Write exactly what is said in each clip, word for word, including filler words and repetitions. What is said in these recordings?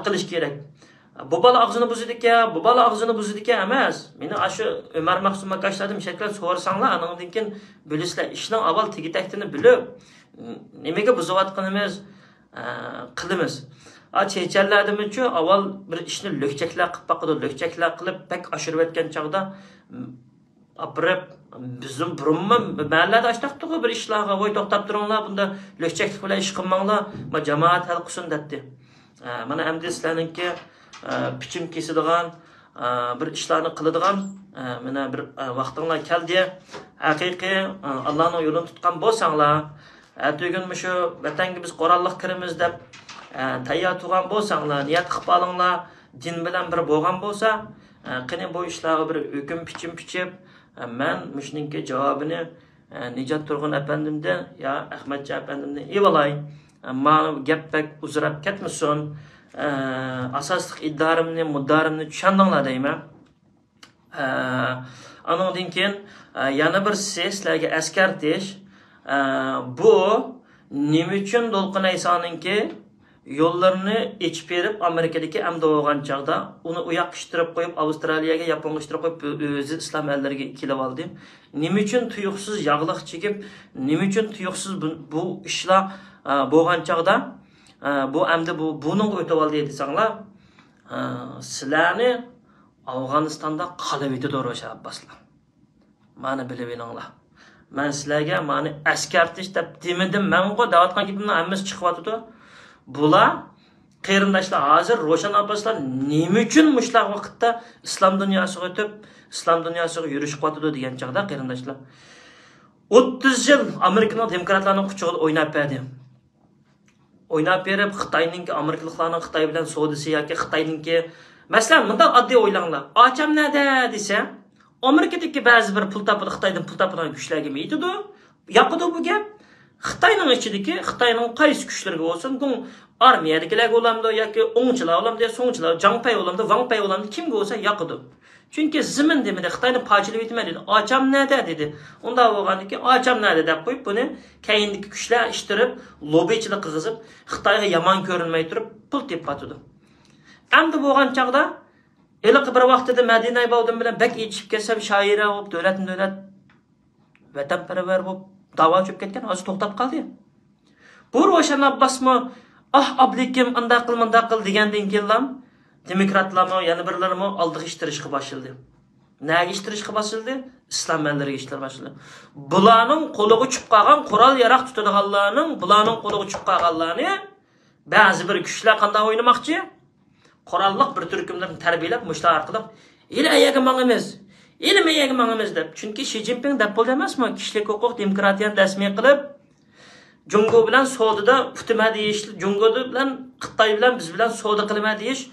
قىلىش كېرەك. بۇ بالا ئاغزىنى بۇزىدىكەن، بۇ بالا ئاغزىنى بۇزىدىكەن ئەمەس. مېنى ئاشۇ ئۆمەر مەخسۇم ئاكاشلاردىن شەكلەن سورىساڭلار، ئانىڭدىن كېيىن بىلىسىلەر. ئىشنىڭ ئاۋۋال تېگى تەكتىنى بىلىپ، نېمىگە بۇزۇۋاتقىنىمىز، ئە، قىلىمىز. ئا، چېچەنلەردىمۇچۇ ئاۋۋال بىر ئىشنى لۆكچەكلەر قىلىپ باقىدۇ، لۆكچەكلەر قىلىپ بەك ئاشۇرۇۋەتكەن چاغدا، ئاپىرىپ، بىزدىن بۇرۇنمۇ مەھەللەدە ئاشتاقتىغۇ بىر ئىشلارغا، ۋوي، توختاپ تۇرۇڭلار، بۇنداق لۆكچەكلىك بىلەن ئىش قىلماڭلار، ما جامائەت ھەل قىلسۇن دەتتى. ئە، مانا ئەمدى سىلەرنىڭكى، ئە، پىچىم كېسىدىغان، ئە، بىر ئىشلارنى قىلىدىغان، ئە، مانا بىر، ئە، ۋاقتىڭلار كەلدى. ھەقىقىي، ئە، ئاللانىڭ يولىنى تۇتقان بولساڭلار، ئەتىگۈن مۇشۇ ۋەتەنگە بىز قوراللىق كىرىمىز دەپ، ئە، تەييار تۇرغان بولساڭلار، نىيەت قىلىپ بالىڭلار دىن بىلەن بىر بولغان بولسا، ئە، قېنى بۇ ئىشلارغا بىر ھۆكۈم پىچىم پىچىپ، ئە، مەن مۇشۇنىڭكى جاۋابىنى، ئە، نىجات تۇرغۇن ئەپەندىمدىن يا ئەخمەتجان ئەپەندىمدىن ئېلىۋالاي. ئە، ماڭا گەپ بەك ئۇزىراپ كەتمىسۇن. ئە، ئاساسلىق ئىدارىمنى، مۇددىئامنى چۈشەندىڭلار دەيمەن. ئە، ئانىڭدىن كېيىن، ئە، يەنە بىرسى سىلەرگە ئەسكەرتىش. ئە، بۇ نېمە ئۈچۈن دولقۇن ئەيسانىڭكى يوللىرىنى ئېچىپ بېرىپ، ئامېرىكىدىكى ئەمدى بولغان چاغدا ئۇنى ئۇ ياققا ئىتتىرىپ قويۇپ، ئاۋسترالىيەگە، ياپونغا ئىتتىرىپ قويۇپ، ئۆزى ئىسلام ئەللىرىگە كېلىۋالدى. نېمە ئۈچۈن تۇيۇقسىز ياغلىق چېكىپ، نېمە ئۈچۈن تۇيۇقسىز بۇ، بۇ ئىشلار، ئە، بولغان چاغدا، ئە، بۇ ئەمدى بۇ، بۇنىڭغا ئۆتۈۋالدى دېسەڭلار، ئە، سىلەرنى ئافغانىستاندا قالىۋېتىدۇ روشەن ئابباسلار. مانا بىلىۋېلىڭلار. مەن سىلەرگە مانا ئەسكەرتىش دەپ دېمىدىم مەنغۇ، دەۋاتقان گېپىمنىڭ ھەممىسى چىقىۋاتىدۇ. بۇلار، قېرىنداشلار، ھازىر روشەن ئابباسلار نېمە ئۈچۈن مۇشۇنداق ۋاقىتتا ئىسلام دۇنياسىغا ئۆتۈپ، ئىسلام دۇنياسىغا يۈرۈش قىلىۋاتىدۇ دېگەن چاغدا، قېرىنداشلار، ئوتتۇز يىل ئامېرىكىنىڭ دېموكراتلارنىڭ قۇچىقىدا ئويناپ بەردى. ئويناپ بېرىپ، خىتاينىڭكى، ئامېرىكىلىقلارنىڭ خىتاي بىلەن سودىسى ياكى خىتاينىڭكى، مەسىلەن، مۇنداق ئاددىي ئويلاڭلار. ئاچام نەدە دېسە، ئامېرىكىدىكى بەزى بىر پۇل تاپىدۇ، خىتايدىن پۇل تاپىدىغان كۈچلەرگىمۇ يېتىدۇ. ياقىدۇ بۇ گەپ. خىتاينىڭ ئىچىدىكى، خىتاينىڭ قايسى كۈچلىرىگە بولسۇن، بۇ ئارمىيەدىكىلەرگە بولامدۇ ياكى ئوڭچىلار بولامدۇ، سوڭچىلار، جاڭپەي بولامدۇ، ۋاڭپەي بولامدۇ، كىمگە بولسا ياقىدۇ. چۈنكى زېمىن دېمىدى، خىتاينى پارچىلىۋېتىمەن دېدى. ئاچام نەدە دېدى. ئۇنداق بولغاندىن كېيىن ئاچام نەدە دەپ قويۇپ، بۇنى كەينىدىكى كۈچلەر ئىتتىرىپ، لوببىچىلىق قىلغۇزۇپ، خىتايغا يامان كۆرۈنمەي تۇرۇپ پۇل تېپىۋاتىدۇ. ئەمدى بولغان چاغدا، ھېلىقى بىر ۋاقتىدا مەدىنە باۋدىن بىلەن بەك ئېچىشىپ كەتسەم، شائىرە بولۇپ، دۆلەتمۇ دۆلەت، ۋەتەنپەرۋەر بولۇپ داۋا چۆپ كەتكەن، ھازىر توختاپ قالدى. بۇ روشەن ئابباسمۇ، ئاھ، ئابلىكىم، ئانداق قىل، مۇنداق قىل دېگەندىن كېيىنلا، دېموكراتلارمۇ، يەنە بىرلىرىمۇ ئالدىغا ئىتتىرىشقا باشلىدى. نەگە ئىتتىرىشقا باشلىدى؟ ئىسلام ئەللىرىگە ئىتتىرىشقا باشلىدى. بۇلارنىڭ قولىغا چۈشۈپ قالغان، قورال ياراق تۇتىدىغانلارنىڭ، بۇلارنىڭ قولىغا چۈشۈپ قالغانلارنى بەزى بىر كۈچلەر قانداق ئوينىماقچى؟ قوراللىق بىر تۈركۈملەرنى تەربىيەلەپ، مۇشۇلار ئارقىلىق، ھېلى ئەيەرگە ماڭىمىز، ھېلى مەيەرگە ماڭىمىز دەپ. چۈنكى شى جىنپىڭ دەپ بولدى ئەمەسمۇ، كىشىلىك ھوقۇق، دېموكراتىيەنى رەسمىي قىلىپ، جۇڭگو بىلەن سودىدا پۇتىمە دېيىش، جۇڭگو بىلەن، خىتاي بىلەن، بىز بىلەن سودا قىلىمە دېيىش،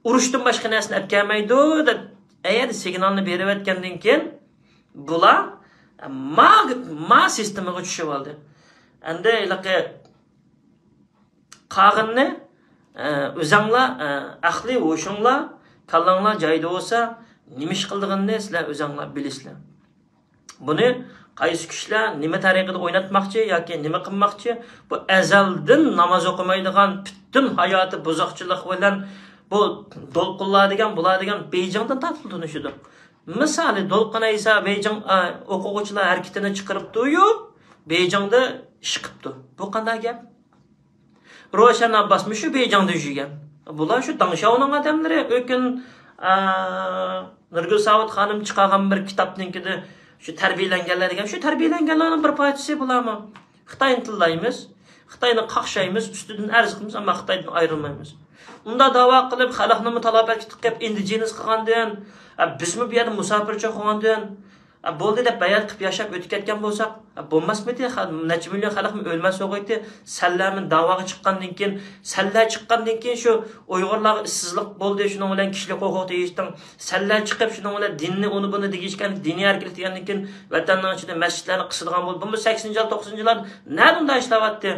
ئۇرۇشتىن باشقا نەرسىنى ئەپ كەلمەيدۇ دەپ، ئەيەردە سىگنالنى بېرىۋەتكەندىن كېيىن، بۇلار ما، ما سىستېمىغا چۈشۈۋالدى. ئەمدى ھېلىقى قالغىنىنى، ئە، ئۆزەڭلار، ئە، ئەقلى ھوشۇڭلار، كاللاڭلار جايىدا بولسا، نېمە ئىش قىلىدىغىنىنى سىلەر ئۆزەڭلار بىلىسىلەر. بۇنى قايسى كۈچلەر نېمە تەرىقىدە ئويناتماقچى ياكى نېمە قىلماقچى؟ بۇ ئەزەلدىن ناماز ئوقۇمايدىغان، پۈتۈن ھاياتى بۇزۇقچىلىق بىلەن، بۇ دولقۇنلار دېگەن، بۇلار دېگەن بېيجىڭدىن تارتىپ تونۇشىدۇ. مىسالى، دولقۇن ئەيسا بېيجىڭ، ئە، ئوقۇغۇچىلار ھەرىكىتىنى چىقىرىپتۇ-يۇ، بېيجىڭدا ئىش قىپتۇ. بۇ قانداق گەپ؟ روشەن ئابباسمۇ شۇ بېيجىڭدا يۈرگەن. بۇلار شۇ داڭشياۋنىڭ ئادەملىرى. ئۆكۈن، ئا، نۇرگۈل ساۋۇت خانىم چىقارغان بىر كىتابنىڭكىدە شۇ تەربىيەلەنگەنلەر دېگەن، شۇ تەربىيەلەنگەنلەرنىڭ بىر پارچىسى بۇلارمۇ. خىتاينى تىللايمىز، خىتاينى قاقشايمىز، ئۈستىدىن ئەرز قىلىمىز، ئەمما خىتايدىن ئايرىلمايمىز. ئۇنداق داۋا قىلىپ، خەلقنىمۇ تالاپەتكە تىقىپ، ئىندىجېنىس قىلغاندىن، ئا، بىزمۇ بۇ يەردە مۇساپىرچى قىلغاندىن، ئە، بولدى دەپ بەيئەت قىلىپ ياشاپ ئۆتۈپ كەتكەن بولساق، ئە، بولماسمىدى؟ خە-، نەچچە مىليون خەلقمۇ ئۆلمەس بولغىيتى. سەللەرمۇ داۋاغا چىققاندىن كېيىن، سەللەر چىققاندىن كېيىن شۇ ئۇيغۇرلارغا ئىشسىزلىق بولدى، شۇنىڭ بىلەن كىشىلىك ھوقۇق دېيىشتىڭ. سەللەر چىقىپ، شۇنىڭ بىلەن دىننى ئۇنى بۇنى دېيىشكەن، دىنىي ئەركىنلىك دېگەندىن كېيىن ۋەتەننىڭ ئىچىدە مەسچىتلەرنى قىسىدىغان بولدى. بۇمۇ سەكسىنىنچى يىللار، توقسىنىنچى يىللار نەدە ئۇنداق ئىشلەۋاتتى؟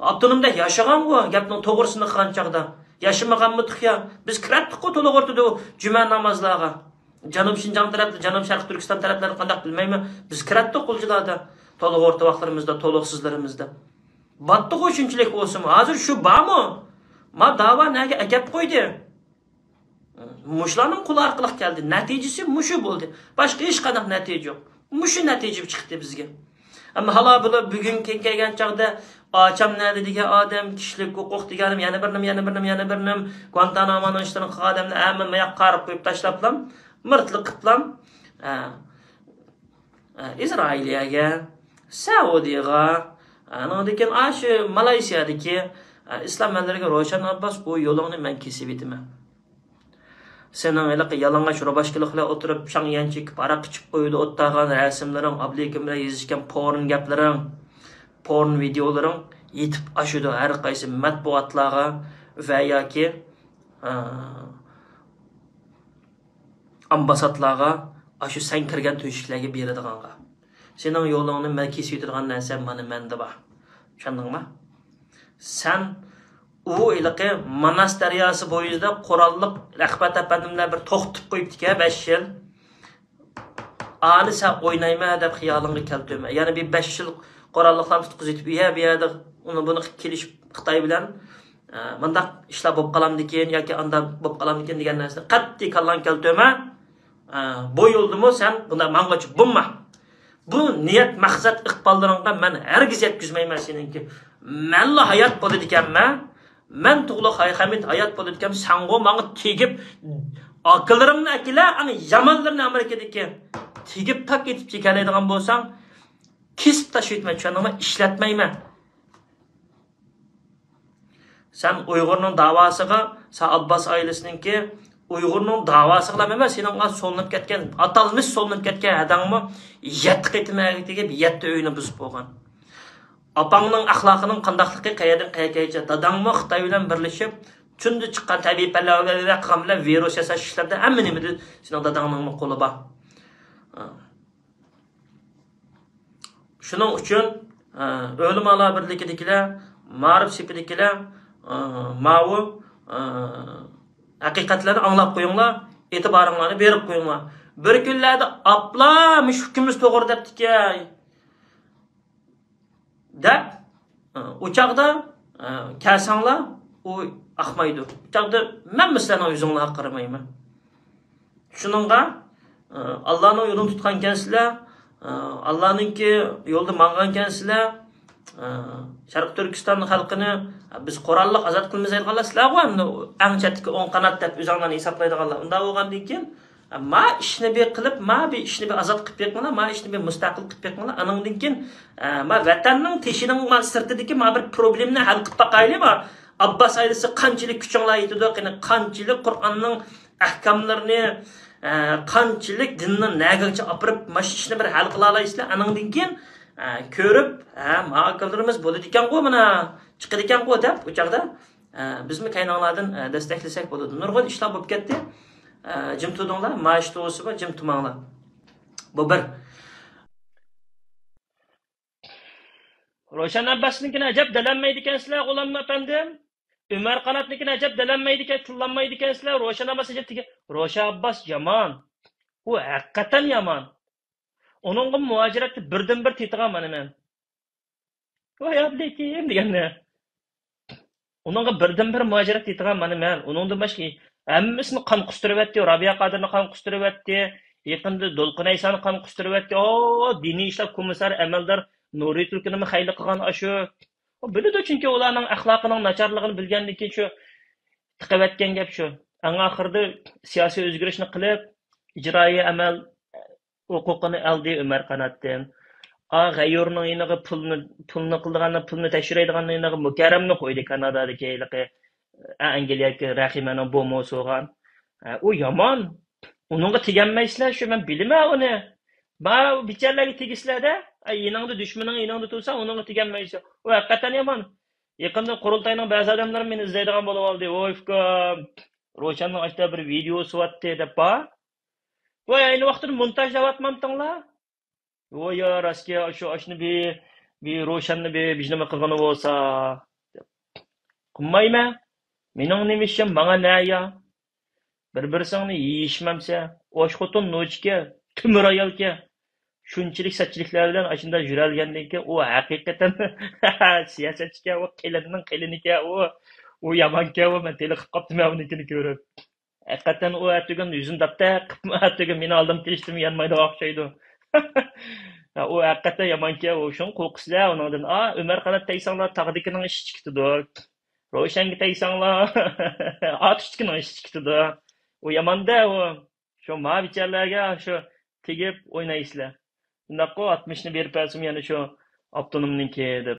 ئاپتونومدا ياشىغانغۇ، گەپنىڭ توغرىسىنى قىلغان چاغدا. ياشىمىغانمىدۇق يا. بىز كىرەتتۇققۇ تولۇق ئورتىدا جۈمە نامازلارغا. جەنۇب شىنجاڭ تەرەپتە، جەنۇب شەرقىي تۈركىستان تەرەپلەردە قانداق بىلمەيمەن، بىز كىرەتتۇق غۇلجىلاردا، تولۇق ئورتا ۋاقىتلىرىمىزدا، تولۇقسىزلىرىمىزدا. باتتۇقغۇ شۇنچىلىك بولسىمۇ، ھازىر شۇ بارمۇ؟ ما داۋا نەگە ئەكەپ قويدى؟ مۇشۇلارنىڭ قولى ئارقىلىق كەلدى. نەتىجىسى مۇشۇ بولدى. باشقا ھېچقانداق نەتىجە يوق. مۇشۇ نەتىجە چىقتى بىزگە. ئەمما ھالا بۇلار بۈگۈنكى كەلگەن چاغدا ئاچام نەدە دېگەن ئادەم، كىشىلىك ھوقۇق دېگەن ئادەم، يەنە بىر نېمە، يەنە بىر نېمە، يەنە بىر نېمە، گۇانتانامونىڭ ئىشلىرىنى قىلغان ئادەملەر ھەممىنى ماياققا قارىپ قويۇپ تاشلاپلا، مىرتلىق قىپلا، ئە، ئە، ئىسرائىلىيەگە، سەئۇدىغا، ئانىڭدىن كېيىن ئاشۇ مالايسىيادىكى، ئە، ئىسلام ئەللىرىگە روشەن ئابباس، بۇ يولۇڭنى مەن كېسىۋېتىمەن. سېنىڭ ھېلىقى يالىڭاچ روباشكىلىق بىلەن ئولتۇرۇپ، شاڭيەنچىكى ھاراق ئىچىپ ئويدا ئولتۇرغان رەسىملىرىڭ، ئابلىكىم بىلەن يېزىشكەن پورن گەپلىرىڭ، پورن ۋىدېئولىرىڭ يېتىپ ئاشىدۇ ھەر قايسى مەتبۇئاتلارغا ۋە ياكى، ئە، ئامباسادلارغا، ئاشۇ سەن كىرگەن تۆشۈكلەرگە بېرىدىغانغا. سېنىڭ يولۇڭنى مەن كېسىۋېتىدىغان نەرسە مانا مەندە بار. چۈشەندىڭما؟ سەن ئۇ ھېلىقى ماناس دەرياسى بويىدا قوراللىق رەھمەت ئەپەندىملەر بىر توختىتىپ قويۇپتىكەن، بەش يىل. ئانى سەن ئوينايمەن دەپ خىيالىڭغا كەلتۈرمە. يەنە بىر بەش يىل قوراللىقلارنى تۇتقۇزۇۋېتىپ، ئۇ يەر بۇ يەردە ئۇنى بۇنى قېلىشىپ خىتاي بىلەن، ئە، مۇنداق ئىشلار بولۇپ قالامدىكىن ياكى ئانداق بولۇپ قالامدىكىن دېگەن نەرسىنى قەتئىي كاللاڭ كەلتۈرمە. ئە، بۇ يولدىمۇ سەن بۇنداق ماڭغۇچى بولما. بۇ نىيەت، مەقسەت، ئىقباللىرىڭغا مەن ھەرگىز يەتكۈزمەيمەن سېنىڭكى. مەنلا ھايات بولىدىكەنمەن. مەن تۇغلۇق ھاي-، ھەمىد ھايات بولىدىكەن، سەنغۇ ماڭا تېگىپ، ئاكىلىرىڭنى ئەكىلە، ئەڭ يامانلىرىنى ئامېرىكىدىكى تېگىپ تاك ئېتىپ چېكەلەيدىغان بولساڭ، كېسىپ تاشلىۋېتىمەن، چۈشەندىڭمۇ؟ ئىشلەتمەيمەن. سەن ئۇيغۇرنىڭ داۋاسىغا، سەن ئابباس ئائىلىسىنىڭكى ئۇيغۇرنىڭ داۋاسىغىلا ئەمەس، سېنىڭغا سولىنىپ كەتكەن، ئاتالمىش سولىنىپ كەتكەن ھەدەڭمۇ يەتتە قېتىم ئەگىپ تېگىپ، يەتتە ئۆينى بۇزۇپ بولغان. ئاپاڭنىڭ ئەخلاقىنىڭ قانداقلىقى قەيەردىن قەيەرگىچە؟ داداڭمۇ خىتاي بىلەن بىرلىشىپ، تۈندە چىققان تەبىئىي پەنلەر ۋە، ۋە قىلغان بىلەن ۋىرۇس ياساش ئىشلىرىدا ھەممە نېمىدە سېنىڭ داداڭنىڭمۇ قولى بار. شۇنىڭ ئۈچۈن، ئە، ئۆلىمالار بىرلىكىدىكىلەر، مائارىپ سېپىدىكىلەر، ئە، ماۋۇ، ئە، ھەقىقەتلەرنى ئاڭلاپ قويۇڭلار، ئېتىبارىڭلارنى بېرىپ قويۇڭلار. بىر كۈنلەردە ئاپلا مۇشۇ پىكرىمىز توغرا دەپتىكەن دەپ، ئۇ چاغدا، ئە، كەلسەڭلار، ئۇ ئاقمايدۇ. ئۇ چاغدا مەنمۇ سىلەرنىڭ يۈزۈڭلارغا قارىمايمەن. شۇنىڭغا، ئە، ئاللانىڭ يولىنى تۇتقانكەنسىلەر، ئە، ئاللانىڭكى يولىدا ماڭغانكەنسىلەر، ئە، شەرقىي تۈركىستان خەلقىنى بىز قوراللىق ئازاد قىلىمىز دەيدىغانلار سىلەرغۇ ئەمدى ئەڭ چەتتىكى ئوڭ قانات دەپ ئۆزۈڭلارنى ھېسابلايدىغانلار. ئۇنداق بولغاندىن كېيىن، ما ئىشنى بىر قىلىپ، ما بىر ئىشنى بىر ئازاد قىلىپ بېقىڭلار، ما ئىشنى بىر مۇستەقىل قىلىپ بېقىڭلار. ئانىڭدىن كېيىن، ئە، ما ۋەتەننىڭ تېشىنىڭ ما سىرتىدىكى ما بىر پروبلېمىنى ھەل قىلىپ باقايلى. ما ئابباس ئائىلىسى قانچىلىك كۈچۈڭلار يېتىدۇ، قېنى قانچىلىك قۇرئاننىڭ ئەھكاملىرىنى، ئە، قانچىلىك دىننى نەگىچە ئاپىرىپ، مانا شۇ ئىشنى بىر ھەل قىلالايسىلەر. ئانىڭدىن كېيىن، ئە، كۆرۈپ، ھە، ما ئاكىلىرىمىز بولىدىكەنغۇ، مانا چىقىدىكەنغۇ دەپ، ئۇ چاغدا ئە، بىزمۇ كەينىڭلاردىن، ئە، دەستەكلىسەك بولىدۇ. نۇرغۇن ئىشلار بولۇپ كەتتى. ئە، جىم تۇرۇڭلار، ما ئىش توغرىسىمۇ جىم تۇرماڭلار. بۇ بىر. روشەن ئابباسنىڭكىنى ئەجەب دەلەلمەيدىكەنسىلەر، غۇلام ئەپەندىم. ئۆمەر قاناتنىڭكىنى ئەجەب دەلەلمەيدىكەن، تىللانمايدىكەنسىلەر. روشەن ئابباس ئەجەب تېگى-، روشەن ئابباس يامان. ئۇ ھەقىقەتەن يامان. ئۇنىڭغا مۇھاجىرەتتە بىردىنبىر تېتىغان مانا مەن. ۋاي ئابلىكىم دېگەننى. ئۇنىڭغا بىردىنبىر مۇھاجىرەت تېتىغان مانا مەن. ئۇنىڭدىن باشقا ھەممىسىنى قان قۇستۇرۇۋەتتى. رابىيە قادىرنى قان قۇستۇرۇۋەتتى. يېقىندا دولقۇن ئەيسانى قان قۇستۇرۇۋەتتى. ئو، دىنىي ئىشلار كومىسسارى ئەمەلدار نۇرى تۈركىنىمۇ خەيرلىك قىلغان ئاشۇ. ئۇ بىلىدۇ، چۈنكى ئۇلارنىڭ ئەخلاقىنىڭ ناچارلىقىنى بىلگەندىن كېيىن شۇ تىقىۋەتكەن گەپ شۇ. ئەڭ ئاخىرىدا سىياسىي ئۆزگىرىشنى قىلىپ، ئىجرائىيە ئەمەل ھوقۇقىنى ئالدى ئۆمەر قاناتتىن. ئا، غەيۇرنىڭ يېنىغا پۇلنى، پۇلنى قىلىدىغاننى، پۇلنى تەكشۈرەيدىغاننىڭ يېنىغا مۇكەررەمنى قويدى، كانادادىكى ھېلىقى، ئە، ئەنگلىيەدىكى رەھىمەنىڭ بومۇسى بولغان. ئە، ئۇ يامان. ئۇنىڭغا تېگەنمەيسىلەر، شۇ مەن بىلىمەن ئۇنى. ما بىچارىلەرگە تېگىسىلەر-دە. ئە، يېنىڭدا دۈشمىنىڭ يېنىڭدا تۇرسا، ئۇنىڭغا تېگەنمەيسىلەر. ئۇ ھەقىقەتەن يامان. يېقىندا قۇرۇلتاينىڭ بەزى ئادەملىرى مېنى ئىزدەيدىغان بولۇۋالدى. ۋوي ئۇكام، روشەننىڭ ئاشتا بىر ۋىدېئوسى بارتتى دەپ بار. ۋاي، ئەينى ۋاقىتتا مونتاژلاۋاتمامتىڭلار؟ ۋوي يا، راستكە، شۇ ئاشۇنى بىر، بىر روشەننى بىر، بىر نېمە قىلغىنى بولسا. قىلمايمەن. مېنىڭ نېمە ئىشىم، ماڭا نە يا؟ بىر-بىرسىڭنى يېيىشمەمسە، ئاش خوتۇن نوچىكەن، تۆمۈر ئايالكەن. شۇنچىلىك سەتچىلىكلەر بىلەن ئاشۇنداق يۈرەلگەندىن كېيىن، ئۇ ھەقىقەتەن سىياسەتچىكەن، ئۇ قېلىننىڭ قېلىنىكەن، ئۇ، ئۇ يامانكەن، ئۇ، مەن تېلىقىپ قاپتىمەن ئۇنىڭكىنى كۆرۈپ. ھەقىقەتەن ئۇ ئەتىگۈن يۈزىنى دەپتە قىپمۇ ئەتىگۈن مېنى ئالدىم كېلىشتىمۇ يانمايدىغان ئوخشايدۇ. ئۇ ھەقىقەتەن يامانكەن، ئۇ شۇڭا قورقىسىلەر ئۇنىڭدىن. ئا، ئۆمەر قانات تەگسەڭلار تاغدىكىنىڭ ئىشى چىقىدۇ. روشەنگە تەگسەڭلار ئاتۇشتىكىنىڭ ئىشى چىقىدۇ. ئۇ ياماندا ئۇ. شۇ ما بىچارىلەرگە شۇ تېگىپ ئوينايسىلەر. شۇنداققۇ، ئاتمىشنى بېرىپ بەرسىمۇ يەنە شۇ ئاپتونومنىڭكى دەپ.